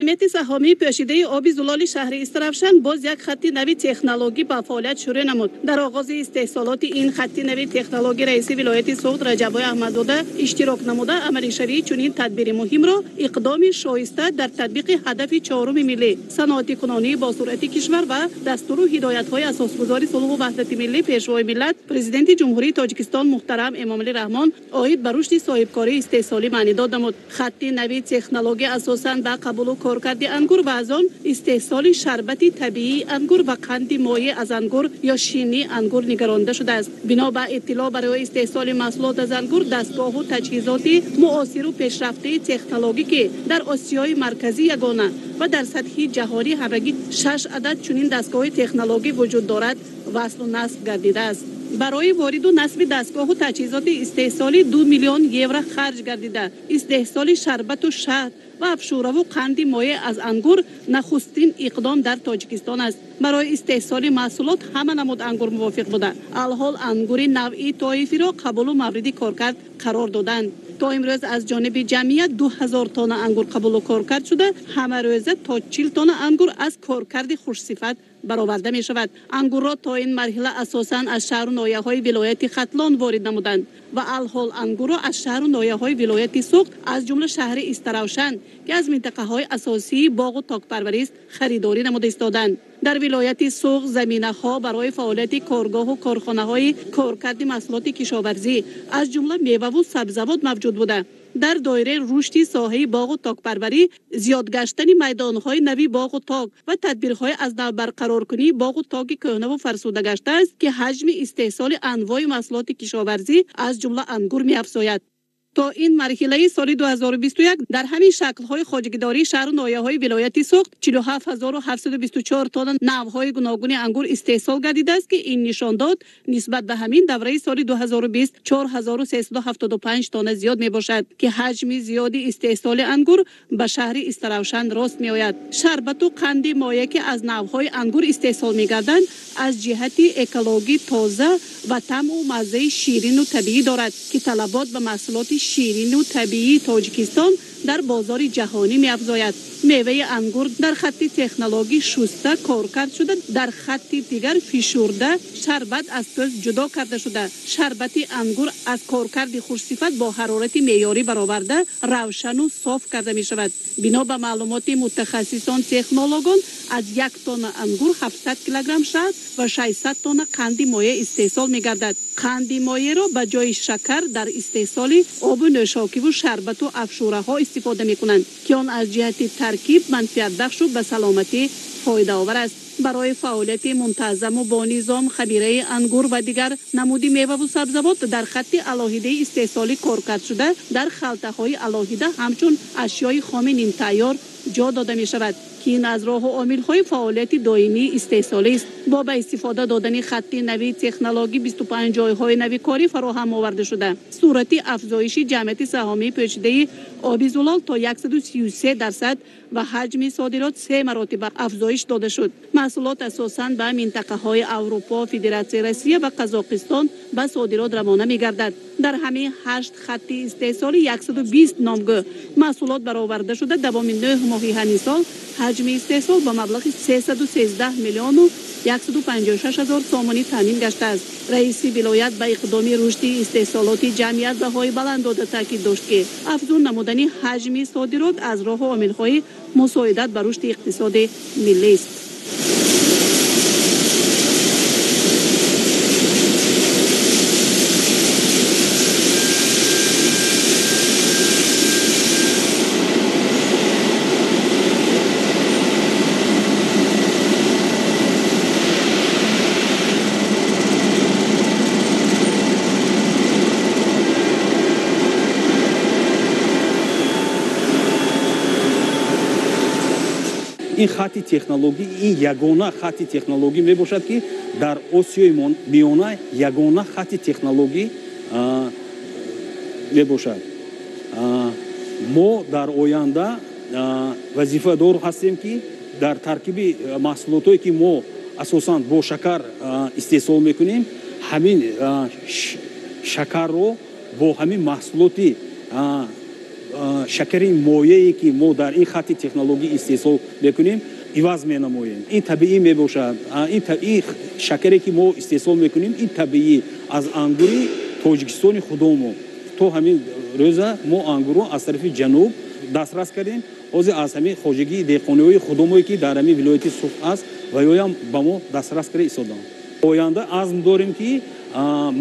Ҷамъияти саҳомии пӯшидаи оби зулоли шаҳри Истаравшан боз як хатти нави технологӣ ба фаъолият шурӯъ намуд. Дар оғози истеҳсолоти ин хатти нави технологӣ раиси вилояти Суғд Раҷаббой Аҳмадзода иштирок намуда, амалишавии чунин тадбири муҳимро иқдоми шоиста дар татбиқи ҳадафи чоруми миллӣ, саноатикунонии босуръати кишвар ва дастуру ҳидоятҳои асосгузори сулҳу ваҳдати миллӣ, Пешвои миллат, Президенти Ҷумҳурии Тоҷикистон муҳтарам Эмомалӣ Раҳмон оид ба рушди соҳибкории истеҳсолӣ маънидод намуд. Хатти нави технологӣ асосан ба қабулу коркарди ангур ва аз он истеҳсоли шарбати табиии ангур ва қанди моеъ аз ангур ё ширинии ангур нигаронида шудааст. Бино ба иттилоъ, барои истеҳсоли маҳсулот аз ангур дастгоҳу таҷҳизоти муосиру пешрафтаи технологӣ, ки дар Осиёи Марказӣ ягона ва дар сатҳи ҷаҳонӣ ҳамагӣ 6 адад чунин дастгоҳи технологӣ вуҷуд дорад, васлу насб гардидааст. Барои вориду насби дастгоҳу таҷҳизоти истеҳсолӣ 2 миллион евро харҷ гардида, истеҳсоли шарбату шаҳд ва афшураву қанди моеъ аз ангур нахустин иқдом дар Тоҷикистон аст. Барои истеҳсоли маҳсулот ҳама намуд ангур мувофиқ буда, алҳол ангури навъи тоифиро қабулу мавриди коркард қарор доданд. То имрӯз аз ҷониби ҷамъият 2000 тонна ангур қабулу коркард шуда, ҳама рӯза то 40 тонна ангур аз коркарди хушсифат бароварда мешавад. Ангурро то ин марҳила асосан аз шаҳру ноҳияҳои вилояти Хатлон ворид намуданд ва алҳол ангурро аз шаҳру ноҳияҳои вилояти Суғд, аз ҷумла шаҳри Истаравшан, ки аз минтақаҳои асосии боғу токпарварист, харидорӣ намуда истоданд. Дар вилояти Суғд заминаҳо барои фаъолияти коргоҳу корхонаҳои коркарди маҳсулоти кишоварзӣ, аз ҷумла меваву сабзавот мавҷуд буда, дар доираи рушди соҳаи боғу токпарварӣ, зиёд гаштани майдонҳои нави боғу ток ва тадбирҳои аз нав барқароркунии боғу токи кӯҳнаву фарсуда гаштааст, ки ҳаҷми истеҳсоли анвои маҳсулоти кишоварзӣ, аз ҷумла ангур, меафзояд. То ин марҳилаи соли 2021 дар ҳамин шаклҳои хоҷагидории шаҳру ноҳияҳои вилояти Суғд 47 724 тонна навъҳои гуногуни ангур истеҳсол гардидааст, ки ин нишондод нисбат ба ҳамин давраи соли 2020 4375 тонна зиёд мебошад, ки ҳаҷми зиёди истеҳсоли ангур ба шаҳри Истаравшан рост меояд. Шарбату қанди моеъ, ки аз навъҳои ангур истеҳсол мегарданд, аз ҷиҳати экологӣ тоза ва таъму маззаи ширину табиӣ дорад, ки талабот ба маҳсулоти ширину табиии Тоҷикистон дар бозори ҷаҳонӣ меафзояд. Меваи ангур дар хатти технологӣ шуста коркард шуда, дар хатти дигар фишурда, шарбат аз пӯст ҷудо карда шуда, шарбати ангур аз коркарди хушсифат бо ҳарорати меъёрӣ бароварда, равшану соф карда мешавад. Бино ба маълумоти мутахассисон технологон, аз 1 тонна ангур 700 килограмм шаҳд ва 600 тонна қанди моеъ истеҳсол мегардад. Қанди моеъро ба ҷои шакар дар истеҳсоли обу нӯшокиву шарбату афшураҳо истифода мекунанд, ки он аз ҷиҳати таркиб манфиатбахшу ба саломатӣ фоидаовар аст. Барои фаъолияти мунтазаму бонизом хамираи ангур ва дигар намуди меваву сабзавот дар хатти алоҳидаи истеҳсолӣ коркард шуда, дар халтаҳои алоҳида ҳамчун ашёи хоми нимтайёр ҷо дода мешавад, ки ин аз роҳу омилҳои фаъолияти доимии истеҳсолист. Бо ба истифода додани хатти нави технологӣ 25 ҷойҳои нави корӣ фароҳам оварда шуда, суръати афзоиши ҷамъияти саҳомии пӯшидаи оби зулол то 133% ва ҳаҷми содирот се маротиба афзоиш дода шуд. Маҳсулот асосан ба минтақаҳои Аврупо, Федератсияи Россия ва Қазоқистон ба содирот равона мегардад. Дар ҳамин ҳашт хатти истеҳсолӣ 120 номгӯ маҳсулот бароварда шуда, давоми 9 моҳи ҳамин сол ҳаҷми истеҳсол ба маблағи 313 миллиону 156 ҳазор сомонӣ таъмин гаштааст. Раиси вилоят ба иқдоми рушди истеҳсолоти ҷамъият баҳои баланд дода, таъкид дошт, ки афзун намудани ҳаҷми содирот аз роҳу омилҳои мусоидат ба рушди иқтисоди миллист. Ин хатти технологӣ, ин ягона хатти технологӣ мебошад, ки дар Осиёи Миёна ягона хатти технологӣ мебошад. Мо дар оянда вазифадор ҳастем, ки дар таркиби маҳсулотое, ки мо асосан бо шакар истеҳсол мекунем, ҳамин шакарро бо ҳамин маҳсулоти шакари моее ки мо дар ин хатти технологӣ истеҳсол мекунем, иваз менамоем. Ин табиӣ мебошад. Ин шакаре ки мо истеҳсол мекунем, ин табиӣ аз ангури Тоҷикистони худомо. То ҳамин рӯза мо ангурро аз тарафи ҷануб дастрас кардем. Ҳозир аз ҳамин хоҷагии деҳқониҳои худомое ки дар ҳамин вилояти Суғд аст, ва ёям ба мо дастрас карда истоданд. Оянда азм дорем ки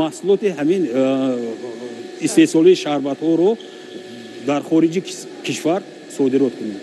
маҳсулоти ҳамин истеҳсолии шарбатҳоро дар хориҷи кишвар содирот кунем.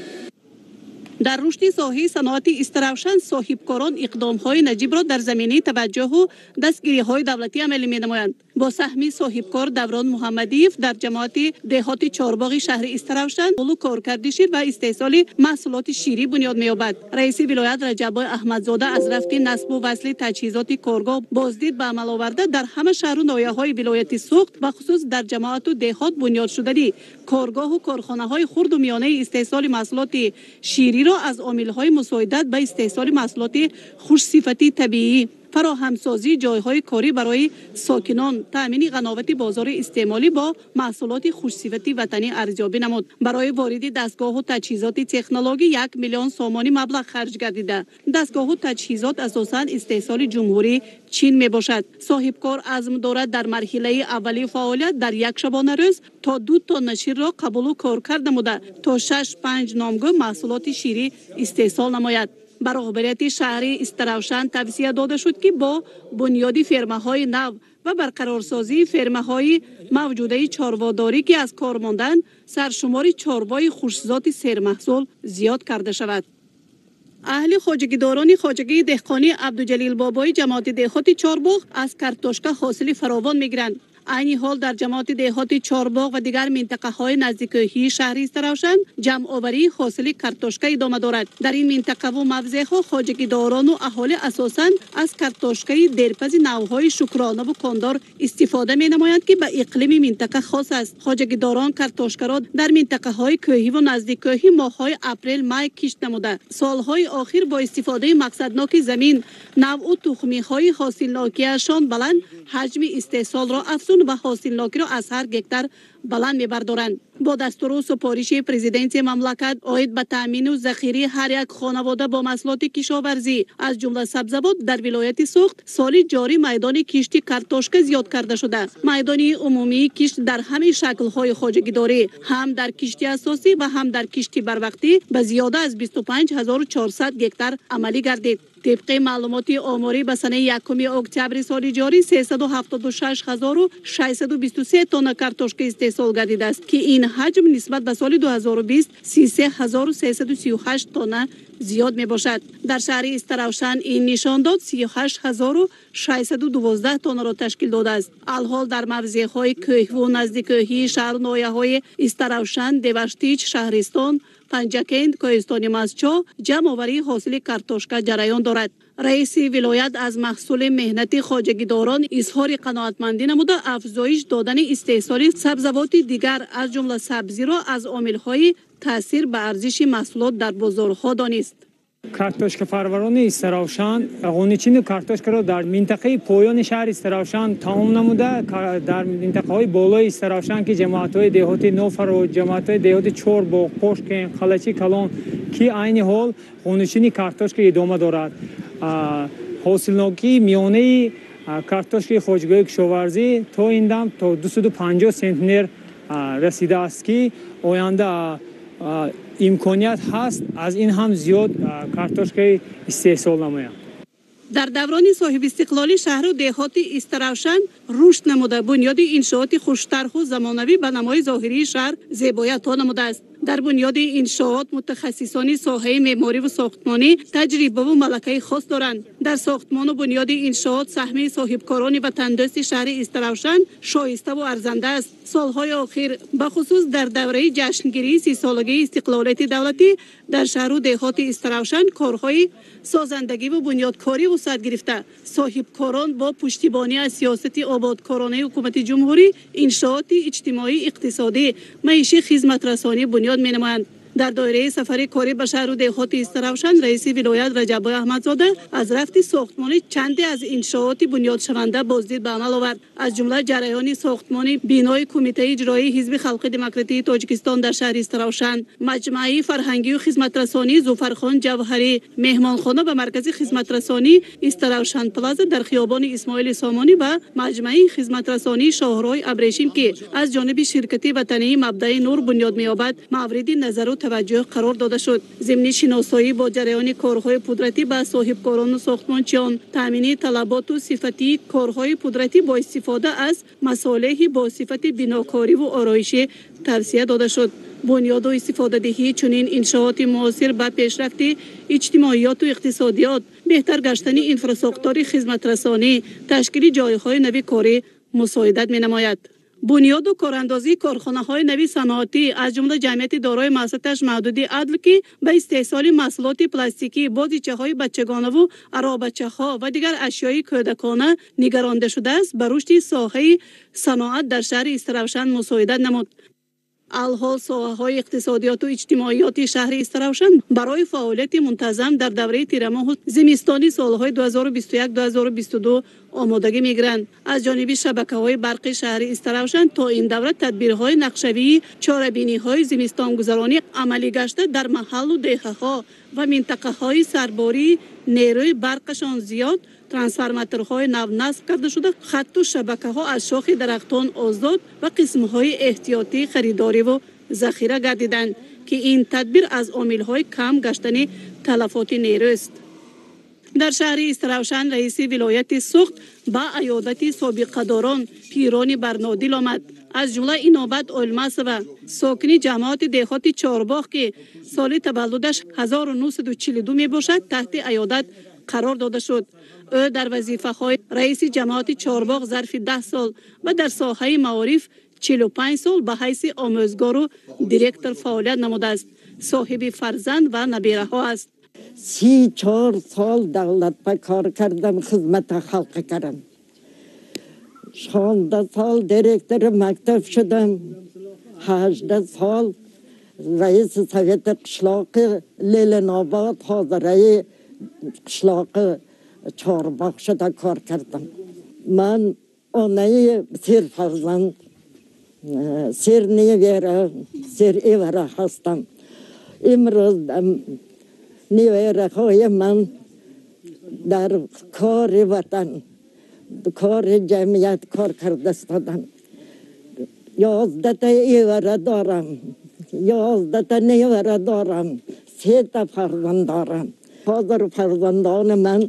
Дар рушди соҳаи саноати Истаравшан соҳибкорон иқдомҳои наҷибро дар заминаи таваҷҷӯҳу дастгириҳои давлатӣ амалӣ менамоянд. Бо саҳми соҳибкор Даврон Муҳаммадиев дар ҷамоати деҳоти Чорбоғи шаҳри Истаравшан улу коркарди шир ва истеҳсоли маҳсулоти ширӣ бунёд меёбад. Раиси вилоят Раҷаббой Аҳмадзода аз рафти насбу васли таҷҳизоти коргоҳ боздид ба амал оварда, дар ҳама шаҳру ноҳияҳои вилояти Суғд, бахусус дар ҷамоату деҳот бунёд шудани коргоҳу корхонаҳои хурду миёнаи истеҳсоли маҳсулоти шириро аз омилҳои мусоидат ба истеҳсоли маҳсулоти хушсифати табиӣ, фароҳамсозии ҷойҳои корӣ барои сокинон, таъмини ғановати бозори истеъмолӣ бо маҳсулоти хушсифати ватанӣ арзёбӣ намуд. Барои вориди дастгоҳу таҷҳизоти технологӣ 1 миллион сомонӣ маблағ харҷ гардида. Дастгоҳу таҷҳизот асосан истеҳсоли Ҷумҳурии Чин мебошад. Соҳибкор азм дорад дар марҳилаи аввали фаъолият дар як шабонарӯз то 2 тонна ширро қабулу коркард намуда, то 6-5 номгӯ маҳсулоти ширӣ истеҳсол намояд. Ба роҳбарияти шаҳри Истаравшан тавсия дода шуд, ки бо бунёди фермаҳои нав ва барқарорсозии фермаҳои мавҷудаи чорводорӣ, ки аз кор монданд, саршумори чорвои хушзоти сермаҳсул зиёд карда шавад. Аҳли хоҷагидорони хоҷагии деҳқонии Абдуҷалил Бобои ҷамоати деҳоти Чорбоғ аз картошка ҳосили фаровон мегиранд. Айни ҳол дар ҷамоати деҳоти Чорбоғ ва дигар минтақаҳои наздикӯҳии шаҳри Истаравшан ҷамъоварии ҳосили картошка идома дорад. Дар ин минтақаву мавзеъҳо хоҷагидорону аҳолӣ асосан аз картошкаи дерпази навъҳои шукронаву кондор истифода менамоянд, ки ба иқлими минтақа хос аст. Хоҷагидорон картошкаро дар минтақаҳои кӯҳиву наздиккӯҳӣ моҳҳои апрел-май кишт намуда, солҳои охир бо истифодаи мақсадноки замин, навъу тухмиҳои ҳосилнокиашон баланд, ҳаҷми истеҳсолро афзун ва ҳосилнокиро аз ҳар гектар баланд мебардоранд. Бо дастуру супориши президенти мамлакат оид ба таъмину захираи ҳар як хонавода бо маҳсулоти кишоварзӣ, аз ҷумла сабзавот, дар вилояти Суғд соли ҷорӣ майдони кишти картошка зиёд карда шуда. Майдони умумии кишт дар ҳамаи шаклҳои хоҷагидорӣ, ҳам дар кишти асосӣ ва ҳам дар кишти барвақтӣ, ба зиёда аз 25 400 гектар амалӣ гардид. Тибқи маълумоти оморӣ ба санаи 1 октябри соли ҷорӣ 376 623 тонна картошка истеҳсол гардидааст, ки ин ҳаҷм нисбат ба соли 2020 33 338 тонна зиёд мебошад. Дар шаҳри Истаравшан ин нишондод 38 612 тоннаро ташкил додааст. Алҳол дар мавзеъҳои кӯҳву наздикӯҳии шаҳру ноҳияҳои Истаравшан, Деваштич, Шаҳристон, Панҷакент, Кӯҳистони Мастчоҳ ҷамъоварии ҳосили картошка ҷараён дорад. Раиси вилоят аз маҳсули меҳнати хоҷагидорон изҳори қаноатмандӣ намуда, афзоиш додани истеҳсоли сабзавоти дигар, аз ҷумла сабзиро, аз омилҳои таъсир ба арзиши маҳсулот дар бозорҳо донист. Картошкапарварони Истаравшан ғуничини картошкаро дар минтақаи поёни шаҳри Истаравшан тамом намуда, дар минтақаҳои болои Истаравшан, ки ҷамоатҳои деҳоти Нофаро, ҷамоатҳои деҳоти Чорбоғ, Пошкен, Қалачи Калон, ки айни ҳол ғуничини картошка идома дорад. Ҳосилнокии миёнаи картошкаи хоҷагиҳои кишоварзӣ то ин дам то 250 центнер расидааст, ки оянда имконият ҳаст аз ин ҳам зиёд картошкаи истеҳсол намоянд. Дар даврони соҳибистиқлолӣ шаҳру деҳоти Истаравшан рушд намуда, бунёди иншооти хуштарҳу замонавӣ ба намои зоҳирии шаҳр зебоятҳо намудааст. Дар бунёди иншоот мутахассисони соҳаи меъмориву сохтмонӣ таҷрибаву малакаи хос доранд. Дар сохтмону бунёди иншоот саҳми соҳибкорони ватандӯсти шаҳри Истаравшан шоиставу арзанда аст. Солҳои охир, бахусус дар давраи ҷашнгирии 30-солагии истиқлолияти давлатӣ, дар шаҳру деҳоти Истаравшан корҳои созандагиву бунёдкорӣ вусъат гирифта, соҳибкорон бо пуштибонӣ аз сиёсати ободкоронаи ҳукумати ҷумҳурӣ иншооти иҷтимоӣ, иқтисодӣ, маишӣ, хизматрасонӣ бунёд менамоянд. Дар доираи сафари корӣ ба шаҳру деҳоти Истаравшан раиси вилоят Раҷаббой Аҳмадзода аз рафти сохтмони чанде аз иншооти бунёдшаванда боздид ба амал овард. Аз ҷумла ҷараёни сохтмони бинои Кумитаи иҷроии Ҳизби Халқи Демократии Тоҷикистон дар шаҳри Истаравшан, маҷмӯаи фарҳангию хизматрасонии Зуфархон Ҷавҳарӣ, меҳмонхона ва маркази хизматрасонии Истаравшан Плаза дар хиёбони Исмоили Сомонӣ ва маҷмӯаи хизматрасонии шоҳроҳи Абрешим, ки аз ҷониби ширкати ватании Мабдаи Нур бунёд меёбад, мавриди назару таваҷҷӯҳ қарор дода шуд. Зимни шиносоӣ бо ҷараёни корҳои пудратӣ ба соҳибкорону сохтмончиён, таъмини талаботу сифатии корҳои пудратӣ бо истифода аз масолеҳи бо сифати бинокориву ороишӣ тавсия дода шуд. Бунёду истифодадиҳии чунин иншооти муосир ба пешрафти иҷтимоиёту иқтисодиёт, беҳтар гаштани инфрасохтори хизматрасонӣ, ташкили ҷойҳои нави корӣ мусоидат менамояд. Бунёду корандозии корхонаҳои нави саноатӣ, аз ҷумла ҷамъияти дорои масъулияташ маҳдуди Адл, ки ба истеҳсоли маҳсулоти пластикӣ, бозичаҳои бачагонаву аробачаҳо ва дигар ашёи кӯдакона нигаронда шудааст, ба рушди соҳаи саноат дар шаҳри Истаравшан мусоидат намуд. Алҳол соҳаҳои иқтисодиёту иҷтимоиёти шаҳри Истаравшан барои фаъолияти мунтазам дар давраи тирамоҳу зимистони солҳои 2021-2022 омодагӣ мегиранд. Аз ҷониби шабакаҳои барқи шаҳри Истаравшан то ин давра тадбирҳои нақшавии чорабиниҳои зимистонгузаронӣ амалӣ гашта, дар маҳаллу деҳаҳо ва минтақаҳои сарбории нерӯи барқашон зиёд трансформаторҳои нав насб карда шуда, хатту шабакаҳо аз шохи дарахтон озод ва қисмҳои эҳтиётӣ харидориву захира гардиданд, ки ин тадбир аз омилҳои кам гаштани талафоти нерӯст. Дар шаҳри Истаравшан раиси вилояти Суғд ба аёдати собиқадорон пирони барнодил омад. Аз ҷумла Инобат Олмасова, сокини ҷамоати деҳоти Чорбоғ, ки соли таваллудаш 1942 мебошад, таҳти аёдат қарор дода шуд. Ӯ дар вазифаҳои раиси ҷамоати Чорбоғ зарфи 10 сол ва дар соҳаи маориф 45 сол ба ҳайси омӯзгору директор фаъолият намудааст. Соҳиби фарзанд ва набираҳо аст. 34 сол давлат ба кор кардам, хизмати халқ кардам. 16 сол директори мактаб шудам. 18 сол раиси совети қишлоқи Ленинобод, ҳозираи қишлоқи Чорбоғ шуда кор кардам. Ман онаи серфарзанд, серневера, серэвара ҳастам. Имрӯз невераҳои ман дар кори ватан, кори ҷамъият кор карда истоданд. 11та эвара дорам, 11та невара дорам, 3та фарзанд дорам. Ҳозир фарзандони ман,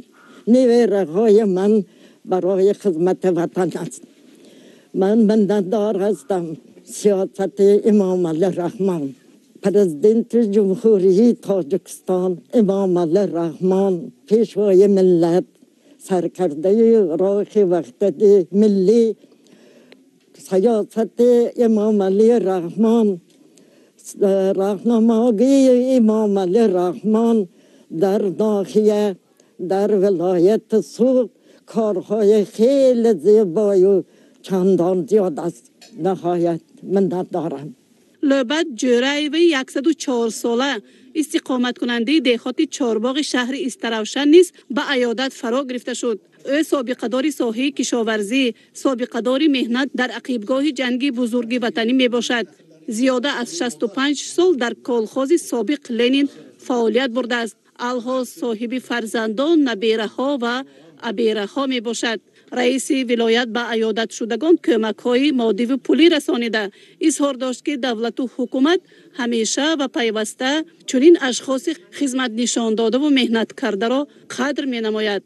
невераҳои ман барои хизмати ватан аст. Ман миннатдор ҳастам сиёсати Эмомалӣ Раҳмон, президенти Ҷумҳурии Тоҷикистон Эмомалӣ Раҳмон, пешвои миллат, саркардаи роҳи ваҳдати миллӣ, сиёсати Эмомалӣ Раҳмон, роҳнамогии Эмомалӣ Раҳмон дар ноҳия, дар вилояти Суғд корҳои хеле зебою чандон зиёд аст. Ниҳоят миннатдорам. Лӯбат Ҷӯраева 104 сола, истиқоматкунандаи деҳоти Чорбоғи шаҳри Истаравшан низ ба аёдат фаро гирифта шуд. Ӯ собиқадори соҳаи кишоварзӣ, собиқадори меҳнат дар ақибгоҳи ҷанги бузурги ватанӣ мебошад. Зиёда аз 65 сол дар колхози собиқ Ленин фаъолият бурдааст. Алҳол соҳиби фарзандон, набераҳо ва абераҳо мебошад. Раиси вилоят ба аёдатшудагон кӯмакҳои моддиву пулӣ расонида, изҳор дошт, ки давлату ҳукумат ҳамеша ва пайваста чунин ашхоси хизматнишондодаву меҳнаткардаро қадр менамояд.